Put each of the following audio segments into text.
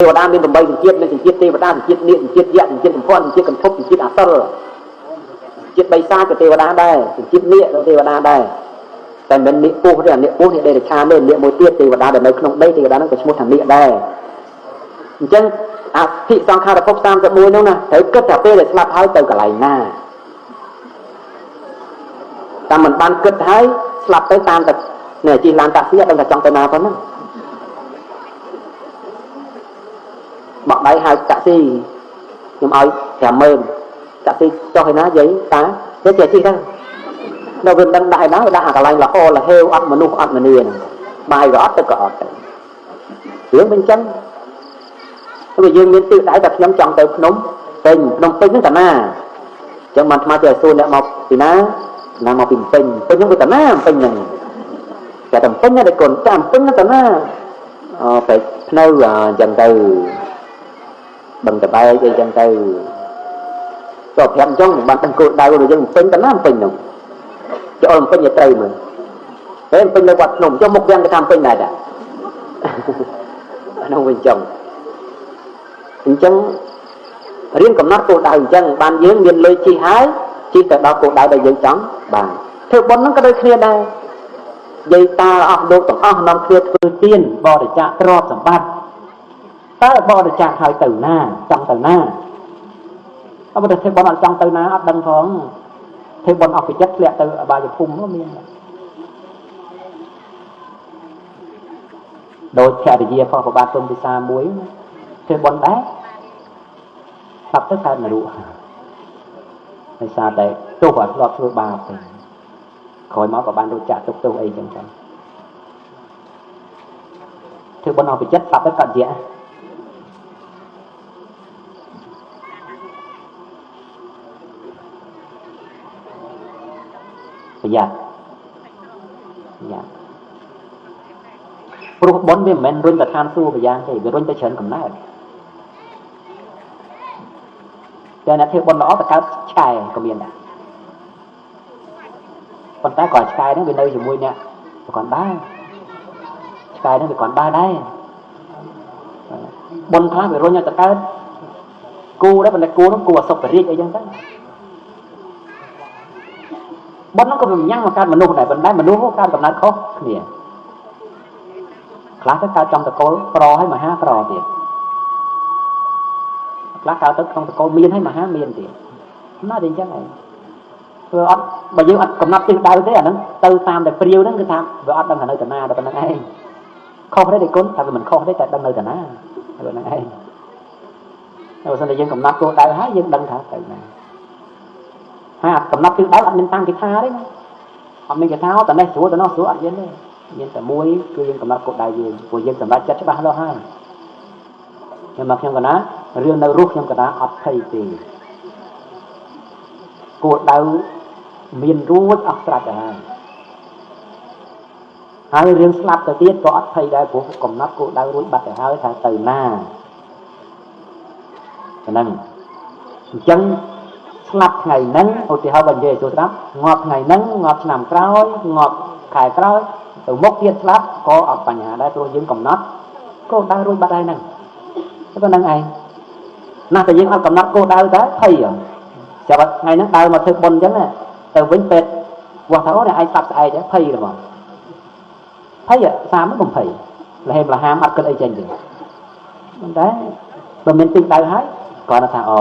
ទេវតាមាន8សញ្ជាតិមានសញ្ជាតិទេវតាសញ្ជាតិនាគសញ្ជាតិយក្សសញ្ជាតិសម្ព័ន្ធសញ្ជាតិកន្ធប់សញ្ជាតិអសិលជាតិបិសាចក៏ទេវតាដែរសញ្ជាតិនាគក៏ទេវតាដែរតែមិននាគពស់ទេអានាគពស់នេះដេរឆានទេនាគមួយទៀតទេវតាដែលនៅក្នុងដីទេវតាហ្នឹងក៏ឈ្មោះថានាគដែរអញ្ចឹងអភិសង្ខារភព31នោះណាត្រូវគិតថាពេលដែលស្លាប់ហើយទៅកន្លែងណាតាមមិនបានគិតហើយស្លាប់ទៅតាមតែនេះជិះឡានតាក់ស៊ីអត់ដឹងថាចង់ទៅណាប៉ុណ្ណឹងបក់ដៃហៅតាក់ស៊ីខ្ញុំឲ្យ50000តាក់ស៊ីចុះឯណាយាយតាទៅចេះជិះទៅដល់វាមិនដឹងដាក់ឯណាវាដាក់អាកន្លែងលហលហេវអត់មនុស្សអត់មនីហ្នឹងបាយក៏អត់ទឹកក៏អត់ទៅរឿងមិនចឹងព្រោះយើងមានទិសដៅតែខ្ញុំចង់ទៅភ្នំពេញភ្នំពេញហ្នឹងតាណាអញ្ចឹងបានអាត្មាចេះសួរអ្នកមកពីណាណាមកពីពេញពេញហ្នឹងវាតាណាពេញហ្នឹងតែតែពេញហ្នឹងតែកូនចាំពេញហ្នឹងតាណាអូពេកភ្នៅអញ្ចឹងទៅបឹងតបែកអីចឹងទៅចូលប្រាប់អញ្ចឹងមិនបានដឹងគោលដៅរបស់យើងពេញតាណាពេញហ្នឹងចូលពេញឲ្យត្រូវមើលពេលពេញនៅវត្តភ្នំចុះមុខយ៉ាងគេថាពេញដែរតាក្នុងវិញចឹងអញ្ចឹងរៀនកំណត់គោលដៅអញ្ចឹងបានយើងមានលុយជិះហើយជិះទៅដល់គោលដៅដែលយើងចង់បានធ្វើបុណ្យហ្នឹងក៏ដូចគ្នាដែរយាយតាអស់លោកទាំងអស់នាំគ្នាធ្វើទានបរិច្ចាគទ្រព្យសម្បត្តិតើបរិច្ចាគហើយទៅណាចង់ទៅណាអត់បើធ្វើបុណ្យអត់ចង់ទៅណាអត់ដឹងផងធ្វើបុណ្យអស់ពីចិត្តធ្លាក់ទៅអបាយភូមិក៏មានដូចភរិយាផងប្របាទទុំពិសាមួយធ្វើបុណ្យដែរស្លាប់ទៅកើតនរកដោយសារតែទោសអត់ធ្លាប់ធ្វើបាបទេក្រោយមកក៏បានរួចចាក់ទុកទោសអីចឹងទៅធ្វើបុណ្យអស់ពីចិត្តស្លាប់ទៅកើតយៈប្រយ័ត្នប្រយ័ត្នព្រោះបុណ្យវាមិនមែនរុញទៅឋានសួគ៌ប្រយ៉ាងទេវារុញទៅច្រើនកំណើតតែអ្នកធ្វើបុណ្យល្អទៅកើតឆ្កែក៏មានដែរប៉ុន្តែក៏ឆ្កែហ្នឹងវានៅជាមួយអ្នកប្រកបដែរឆ្កែហ្នឹងវាគ្រាន់បើដែរបុណ្យខ្លះវារុញឲ្យទៅកើតគូដែរប៉ុន្តែគូនោះគូអសុបរាជអីចឹងទៅបុណ្យហ្នឹងក៏វាញ៉ាំងមកកើតមនុស្សដែរប៉ុន្តែមនុស្សកើតកំណើតខុសគ្នាខ្លះទៅកើតចំតកូលប្រឲ្យមហាប្រទៀតខ្លះកើតទៅក្នុងតកូលមានឲ្យមហាមានទៀតណាតែអញ្ចឹងឯងធ្វើអត់បើយើងអត់កំណត់ទិសដៅទេអាហ្នឹងទៅតាមតែព្រាវហ្នឹងគឺថាវាអត់ដឹងថានៅតាណាដល់ប៉ុណ្្នឹងឯងខុសទេទេគុណថាវាមិនខុសទេតែដឹងនៅតាណាប៉ុណ្្នឹងឯងតែបើសិនតែយើងកំណត់គោលដៅហើយយើងដឹងថាទៅណាហើយអត់កំណត់ទិសដៅអត់មានតាមគេថាទេណាអត់មានគេថាតែនេះស្រួលទៅនោះស្រួលអត់មានទេមានតែមួយគឺយើងកំណត់គោលដៅយើងព្រោះយើងសម្រេចចិត្តច្បាស់លាស់ហើយខ្ញុំមកខ្ញុំកណារឿងនៅរស់ខ្ញុំកណាអត់ភ័យទេគោលដៅមានរួចអស់ស្រេចទៅហើយហើយរឿងស្លាប់ទៅទៀតក៏អត់ភ័យដែរព្រោះកំណត់គោលដៅរួចបាត់ទៅហើយថាទៅណាហ្នឹងអញ្ចឹងស្លាប់ថ្ងៃហ្នឹងឧទាហរណ៍បើនិយាយឲ្យចូលស្ដាប់ងាប់ថ្ងៃហ្នឹងងាប់ឆ្នាំក្រោយងាប់ខែក្រោយទៅមុខទៀតស្លាប់ក៏អត់បញ្ហាដែរព្រោះយើងកំណត់គោលដៅរួចបាត់ហើយហ្នឹងតែប៉ុណ្្នឹងឯងណាស់តែយើងអត់កំណត់គោលដៅតើភ័យចាប់ថ្ងៃហ្នឹងដើរមកធ្វើបុណ្យអញ្ចឹងទៅវិញពេទ្យវាស់ថាអូនេះឯងស្លាប់ស្អែកភ័យហ្មងភ័យសាមមិនភ័យលហេមលហាមអត់គិតអីចេញទេប៉ុន្តែបើមានទិសដៅហើយគ្រាន់តែថាអូ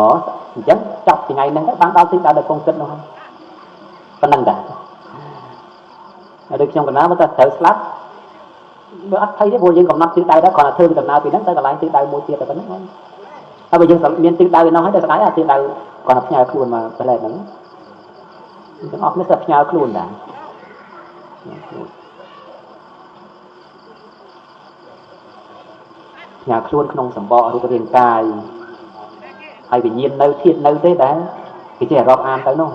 អញ្ចឹងចប់ថ្ងៃហ្នឹងទៅបានដល់ទិសដៅដែលគង់គិតនោះហើយប៉ុណ្្នឹងតាហើយដូចខ្ញុំកណ្ដាលមកតែត្រូវស្លាប់វាអត់ភ័យទេព្រោះយើងកំណត់ទិសដៅដែរគ្រាន់តែធ្វើដំណើរពីហ្នឹងទៅកន្លែងទិសដៅមួយទៀតតែប៉ុណ្្នឹងហើយហើយបើយើងមានទិសដៅនោះហើយតែស្ដាយអាទិសដៅគ្រាន់តែផ្ញើខ្លួនមកផ្លែហ្នឹងទាំងអស់គ្នាស្ទើរផ្ញើខ្លួនដែរផ្ញើខ្លួនក្នុងសម្បករូបរាងកាយហើយវិញ្ញាណនៅធាតុនៅទេដែរគេចេះរាប់អានទៅនោះ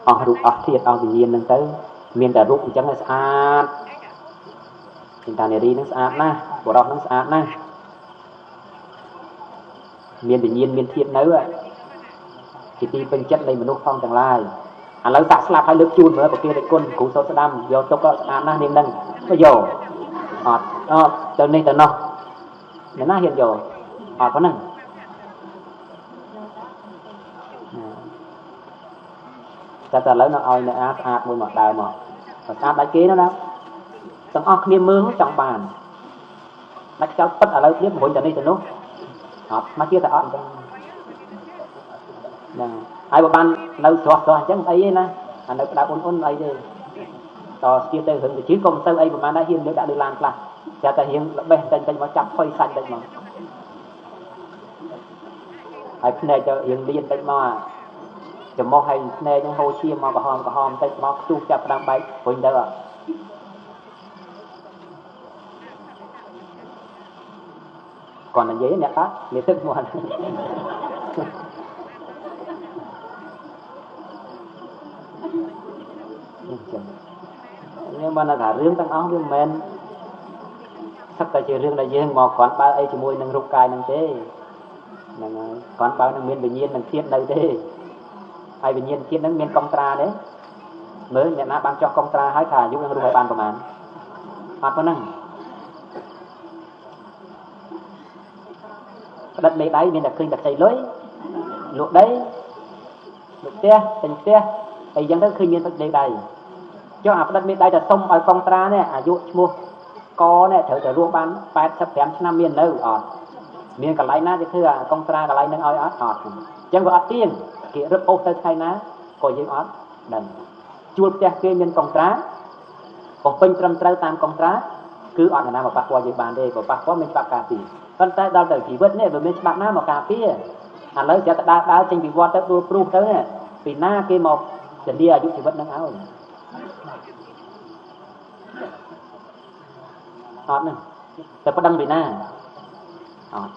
អស់រូបអស់ធាតុអស់វិញ្ញាណហ្នឹងទៅមានតែរូបអញ្ចឹងឲ្យស្អាតចិន្តានារីហ្នឹងស្អាតណាស់បុរសហ្នឹងស្អាតណាស់មានវិញ្ញាណមានធាតុនៅជាទីពេញចិត្តនៃមនុស្សផងទាំងឡាយឥឡូវសាក់ស្លាប់ហើយលើកជូនមើលប្រគេរិគុណគ្រូសូត្រស្ដាំយកទុកក៏ស្អាតណាស់នាងហ្នឹងក៏យក អត់អត់ទៅនេះទៅនោះអ្នកណាហ៊ានយកអត់ប៉ុណ្ណឹងតែតែឥឡូវនៅឲ្យអ្នកអាស្អាតមួយមកដើរមកស្អាតដាច់គេណាទាំងអស់គ្នាមើលចង់បានដាច់ចោលពិតឥឡូវគ្នារុញទៅនេះទៅនោះអត់មកជាតែអត់អញ្ចឹងហ្នឹងហើយបើបាននៅស្រស់ស្រស់អញ្ចឹងអីទេណាអានៅក្តៅអ៊ុនអ៊ុនអីទេតស្ទាទៅរឿងទៅជិះក៏មិនសូវអីប្រហែលដែរហ៊ានលើកដាក់លើឡានខ្លះតែតែរៀងល្បេះតិចតិចមកចាប់ផុយសាច់តិចមកហើយភ្នែកទៅរៀងលៀនតិចមកច្រមុះហើយភ្នែកហ្នឹងហូរឈាមមកក្រហមក្រហមតិចមកខ្ទុះចាប់ផ្ដើមបែកវិញទៅគាត់និយាយអ្នកតាលេទឹកមកនេះចឹងខ្ញុំបានថារឿងទាំងអស់វាមិនមែនសឹកតែជារឿងដែលយើងមកគ្រាន់បើអីជាមួយនឹងរូបកាយហ្នឹងទេហ្នឹងហើយគ្រាន់បើនឹងមានវិញ្ញាណនឹងធាតុនៅទេហើយវិញ្ញាណធាតុហ្នឹងមានកុងត្រាទេមើលអ្នកណាបានចោះកុងត្រាហើយថាអាយុនឹងរស់ឲ្យបានប្រហែលអត់ប៉ុណ្ណឹងផ្ដិតមេដៃមានតែឃើញតែខ្ចីលុយលក់ដីលក់ផ្ទះទិញផ្ទះអីចឹងទៅឃើញមានទឹកដីដៃចុះអាផ្ដិតមេដៃតែសុំឲ្យកុងត្រានេះអាយុឈ្មោះកនេះត្រូវតែរស់បាន85ឆ្នាំមាននៅអត់មានកន្លែងណាគេធ្វើអាកុងត្រាកន្លែងហ្នឹងឲ្យអត់អត់អញ្ចឹងវាអត់ទៀងគេរឹបអូសទៅថ្ងៃណាក៏យើងអត់ដឹងជួលផ្ទះគេមានកុងត្រាបំពេញត្រឹមត្រូវតាមកុងត្រាគឺអត់ណាមកប៉ះពាល់យើងបានទេបើប៉ះពាល់មានច្បាប់ការពារប៉ុន្តែដល់ទៅជីវិតនេះវាមានច្បាប់ណាមកការពារឥឡូវจะដើរដើរចេញពីវត្តទៅដួលព្រុសទៅនេះពីណាគេមកធានាអាយុជីវិតនឹងឲ្យអត់ហ្នឹងតែប្តឹងពីណាអត់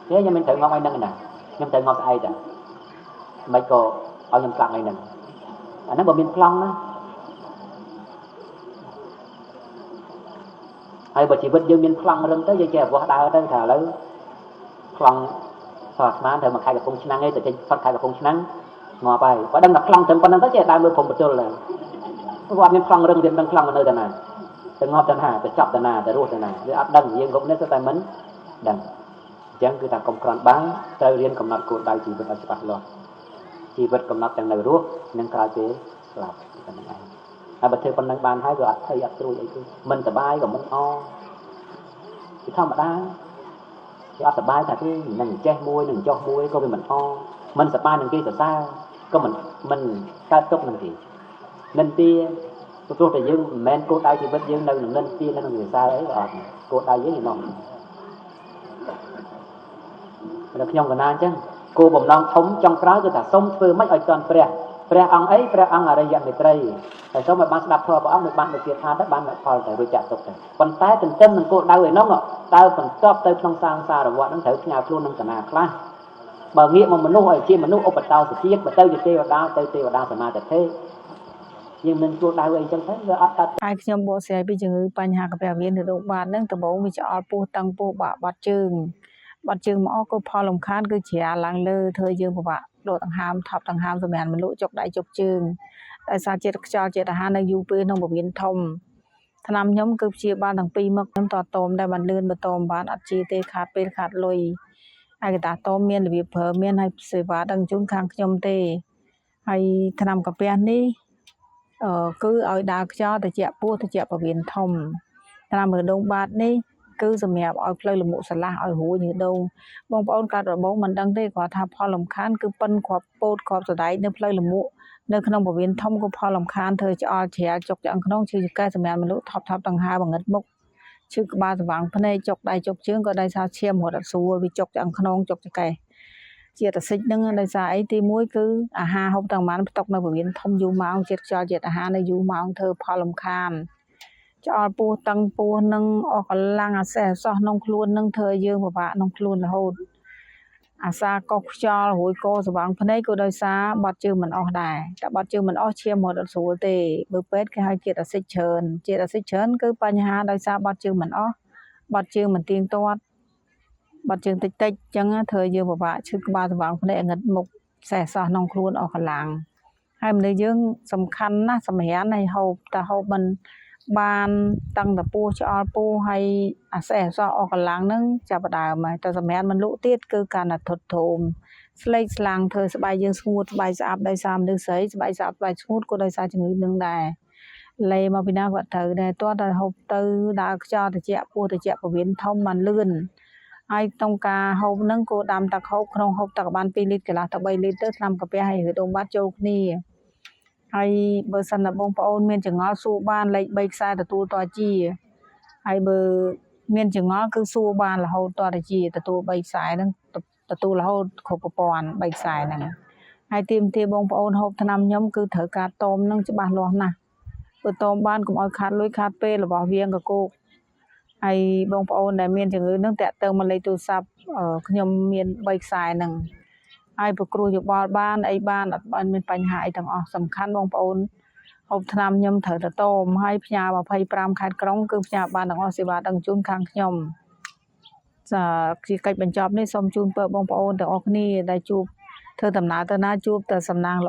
ទេខ្ញុំមិនត្រូវងាប់ឲ្យហ្នឹងណាខ្ញុំត្រូវងាប់ស្អែកតាមិនក៏ឲ្យខ្ញុំស្លាប់ថ្ងៃហ្នឹងអាហ្នឹងបើមានប្លង់ណាហើយបើជីវិតយើងមានប្លង់រឹងទៅយើងចេះវាស់ដើរទៅថាឥឡូវប្លង់សោះស្មានត្រូវមកខែកំពង់ឆ្នាំងឯងទៅចេញផុតខែកំពង់ឆ្នាំងងាប់ហើយបើដឹងថាប្លង់ត្រឹមប៉ុណ្្នឹងទៅចេះដើរមើលព្រំបញ្ជុលហើយគាត់អត់មានប្លង់រឹងទៀតដឹងប្លង់នៅទៅណាទៅងាប់ទៅណាទៅចប់ទៅណាទៅរស់ទៅណាវាអត់ដឹងយើងគ្រប់នេះតែមិនដឹងអញ្ចឹងគឺថាកុំគ្រាន់បើត្រូវរៀនកំណត់គោលដៅជីវិតឲ្យច្បាស់លាស់ជីវិតកំណត់ទាំងនៅរស់និងក្រោយពេលស្លាប់ប៉ុណ្្នឹងឯងហើយបើធ្វើប៉ុណ្្នឹងបានហើយក៏អត់ភ័យអត់ត្រួយអីទេមិនសប្បាយក៏មិនអជាធម្មតាគេអត់សប្បាយថាគឺនឹងចេះមួយនឹងចោះមួយក៏វាមិនអមិនសប្បាយនឹងគេសរសើរក៏មិនកើតទុកនឹងគេនិន្ទាព្រោះតែយើងមិនមែនគោលដៅជីវិតយើងនៅនឹងនិន្ទានៅនឹងសរសើរអីក៏អត់គោលដៅយើងឯណោះដល់ខ្ញុំកណាអញ្ចឹងគោលបំណងធំចុងក្រោយគឺថាសូមធ្វើម៉េចឲ្យទាន់ព្រះព្រះអង្គអីព្រះអង្គអរិយមេត្រីតែសូមឲ្យបានស្ដាប់ធម៌ព្រះអង្គមិនបានដូចជាថាទៅបានផលតែរួចចាក់ទុកទៅប៉ុន្តែទន្ទឹមនឹងគោលដៅឯនោះតើបន្ទាប់ទៅក្នុងសាងសារវត្តនឹងត្រូវផ្ញើខ្លួននឹងតាណាខ្លះបើងាកមកមនុស្សឲ្យជាមនុស្សឧបតោសជាតិបើទៅជាទេវតាទៅទេវតាសមាទិដ្ឋិយើងមិនគោលដៅអីចឹងទៅវាអត់កើតហើយខ្ញុំបកស្រាយពីជំងឺបញ្ហាកាពះវៀនឬរោគបាតនឹងដំបូងវាឆ្អល់ពោះតឹងពោះបាក់បាត់ជើងបាត់ជើងមកក៏ផលរំខានគឺជ្រាឡើងលើធ្វើយើងពិបាកដកដង្ហើមថប់ដង្ហើមសម្រាប់មនុស្សចុកដៃចុកជើងដោយសារជាតិខ្យល់ជាតិអាហារនៅយូរពេលក្នុងពោះវៀនធំថ្នាំខ្ញុំគឺព្យាបាលទាំងពីរមកខ្ញុំតតមដែលបានលឿនបន្តបានអត់ជាទេខាតពេលខាតលុយហើយកតាតមមានរបៀបប្រើមានហើយសេវាដឹងជូនខាងខ្ញុំទេហើយថ្នាំកាពះនេះគឺឲ្យដើរខ្យល់ត្រជាក់ពោះត្រជាក់ពោះវៀនធំថ្នាំមើលដងបាតនេះគឺសម្រាប់ឲ្យផ្លូវលមុស្រឡះឲ្យរួញឬដងបងប្អូនកើតរបងមិនដឹងទេគាត់ថាផលលំខានគឺប៉ិនគ្រាប់ពោតគ្រាប់សណ្ដែកនៅផ្លូវលមុនៅក្នុងពោះវៀនធំក៏ផលលំខានធ្វើឆ្អល់ជ្រាលចុកឆ្អឹងក្នុងឈឺចង្កេះសម្រាប់មនុស្សថប់ថប់ដង្ហើមងឹតមុខឈឺក្បាលស្វាងភ្នែកចុកដៃចុកជើងក៏ដោយសារឈាមរត់អត់ស្រួលវាចុកឆ្អឹងក្នុងចុកចង្កេះជាតិអាស៊ីតហ្នឹងដោយសារអីទី1គឺអាហារហូបទាំងប៉ុន្មានផ្ទុកនៅពោះវៀនធំយូរម៉ោងជាតិខ្យល់ជាតិអាហារនៅយូរម៉ោងធ្វើផលលំខានឆ្អល់ពោះតឹងពោះនឹងអស់កម្លាំងអាសេះអសោះក្នុងខ្លួននឹងធ្វើឲ្យយើងពិបាកក្នុងខ្លួនរហូតអាសាកុសខ្យល់រួយកស្វាងភ្នែកក៏ដោយសារបាត់ជើងមិនអស់ដែរតែបាត់ជើងមិនអស់ឈាមរត់អត់ស្រួលទេបើពេទ្យគេហៅជាតិអាស៊ីតច្រើនជាតិអាស៊ីតច្រើនគឺបញ្ហាដោយសារបាត់ជើងមិនអស់បាត់ជើងមិនទៀងទាត់បាត់ជើងតិចតិចអញ្ចឹងធ្វើឲ្យយើងពិបាកឈឺក្បាលស្វាងភ្នែកងឹតមុខសេះសោះក្នុងខ្លួនអស់កម្លាំងហើយមនុស្សយើងសំខាន់ណាស់សម្រានឲ្យហូបតែហូបមិន បានតឹងតពោះឆ្អល់ពោះហើយអាសេះអសោះអស់កម្លាំងហ្នឹងចាប់ផ្ដើមហើយតែសម្រាប់មិនលក់ទៀតគឺកាន់តែធុតធំស្លេកស្លាំងធ្វើស្បែកយើងស្ងួតស្បែកស្អាប់ដោយសារមនុស្សស្រីស្បែកស្អាប់ស្បែកស្ងួតក៏ដោយសារជំងឺនឹងដែរលេមកពីណាគាត់ត្រូវដែរតោះតែហូបទៅដើរខ្យល់ត្រជាក់ពោះត្រជាក់ពវៀនធំបានលឿនហើយក្នុងការហូបហ្នឹងគោដាំទឹកហូបក្នុងហូបទឹកបាន2លីត្រកន្លះទៅ3លីត្រទៅថ្នាំកាពះហើយឬដុំបាត់ចូលគ្នាហើយបើសិនណាបងប្អូនមានចងល់សួរបានលេខ3ខ្សែទទួលតជាហើយបើមានចងល់គឺសួរបានរហូតតទៅជាទទួល3ខ្សែហ្នឹងទទួលរហូតគ្រប់ប្រព័ន្ធ3ខ្សែហ្នឹងហើយទៀមទាបងប្អូនហូបថ្នាំខ្ញុំគឺត្រូវការតមនឹងច្បាស់លាស់ណាស់បើតមបានកុំឲ្យខាតលុយខាតពេលរបស់វៀងកកោកហើយបងប្អូនដែលមានជំងឺនឹងតាក់ទងមកលេខទូរស័ព្ទខ្ញុំមាន3ខ្សែហ្នឹងហើយប្រគ្រោះយោបល់បានអីបានអត់បានមានបញ្ហាអីទាំងអស់សំខាន់បងប្អូនហូបថ្នាំខ្ញុំត្រូវតែតមហើយផ្ញើ25ខេត្តក្រុងគឺផ្ញើបានទាំងអស់សេវាដឹកជញ្ជូនខាងខ្ញុំចាជាកិច្ចបញ្ចប់នេះសូមជូនពរបងប្អូនទាំងអស់គ្នាដែលជួបធ្វើដំណើរទៅណាជួបតែសំណាងល្អ